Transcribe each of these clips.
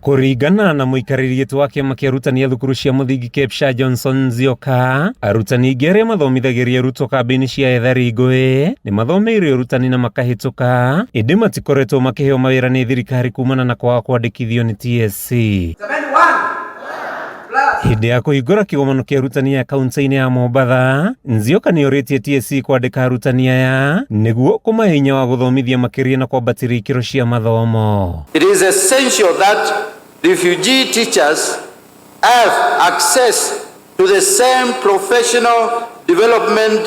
Kũringana na mũikarĩri gĩtĩ wa kĩama kĩa arutani a thukuru cia mũthingi KEPSHA Johnson Nzioka, arutani aingĩ arĩa mathomithagĩria arutwo kambĩ-inĩ cia ethari ngũĩ nĩ mathomeire ũrutani na makahĩtũka, ĩndĩ matikoretwo makĩheo mawĩra nĩ thirikari kumana na kwaga kwandĩkithio nĩ TSC. Hĩndĩ ya kũhingũra kĩgomano kĩa arutani aya kaunti-inĩ ya Mombatha, Nzioka nĩ orĩtie TSC kwandĩka arutani aya nĩguo kũmahe hinya wa gũthomithia makĩria na kwambatĩria ikĩro cia mathomo. It is essential that refugee teachers have access to the same professional development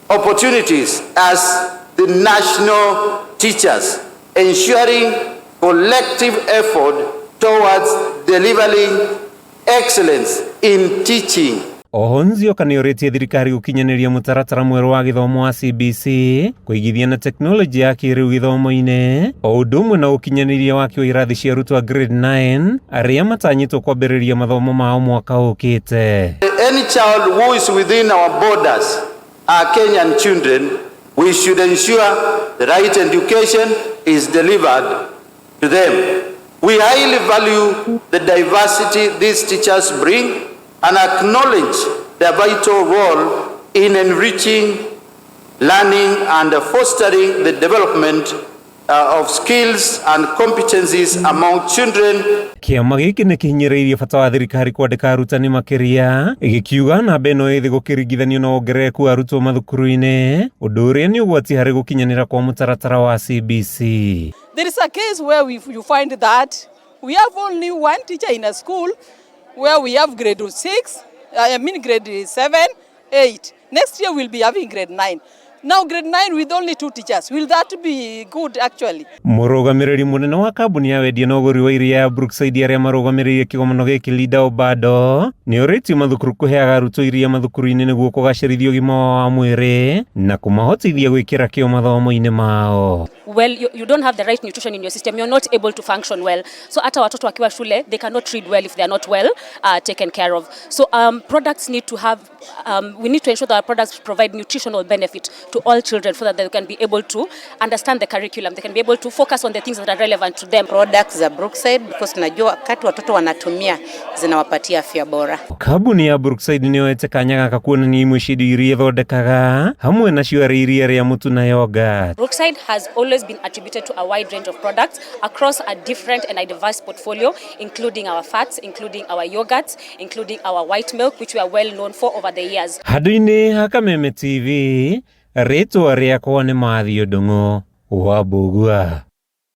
opportunities as the national teachers, ensuring collective effort towards delivering excellence in teaching. Oho Nzioka nĩ orĩtie thirikari gũkinyanĩria mũtaratara mwerũ wa gĩthomo wa CBC, kũigithia na tekinoronjĩ ya kĩrĩu gĩthomo-inĩ, o ũndũ ũmwe na ũkinyanĩria wa wa irathi cia arutwo a grade 9 arĩa matanyĩtwo kwambĩrĩria mathomo mao mwaka ũkĩte. Any child who is within our borders are Kenyan children, we should ensure the right education is delivered to them. We highly value the diversity these teachers bring and acknowledge their vital role in enriching learning and fostering the development of skills and competencies among children. Kĩama gĩkĩ nĩ kĩhinyĩrĩirie bata wa thirikari kwandĩka arutani makĩria, gĩkiuga namba ĩno ĩthĩ gũkĩringithanio na wongerereku wa arutwo mathukuru-inĩ, ũndũ ũrĩa nĩ ũgwati harĩ gũkinyanĩra kwa mũtaratara wa CBC. There is a case where you find that we have only one teacher in a school where we have grade 6, I mean grade 7, 8. Next year we'll be having grade 9. Now grade 9 with only two teachers. Will that be good actually? Mũrũgamĩrĩri mũnene wa kambuni ya wendia na ũgũri wa iria ya Brookside arĩa marũgamĩrĩire kĩgomano gĩkĩ Linda Obado nĩ orĩtio mathukuru kũheaga arutwo iria mathukuru-inĩ nĩguo kũgacĩrithia ũgima wao wa mwĩrĩ na kũmahotithia gwĩkĩra kĩo mathomo-inĩ mao. Well, you don't have the right nutrition in your system, you're not able to function well. So hata watoto wakiwa shule, they cannot read well if they are not well taken care of. So products need to have, we need to ensure that our products provide nutritional benefit to all children so that they can be able to understand the curriculum, they can be able to focus on the things that are relevant to them. Products za Brookside because tunajua wakati watoto wanatumia, zinawapatia afya bora. Kambuni ya Brookside nĩ yoete kanya gaka kuonania imwe cia indo iria ĩthondekaga, hamwe nacio arĩ iria rĩa mũtu na yogurt. Brookside has always been attributed to a wide range of products across a different and a diverse portfolio, including our fats, including our yogurts, including our white milk, which we are well known for over the years. Handũ-inĩ ha Kameme TV, rĩtwa rĩakwa nĩ Mathiũ Ndung'u wa Mbũgua.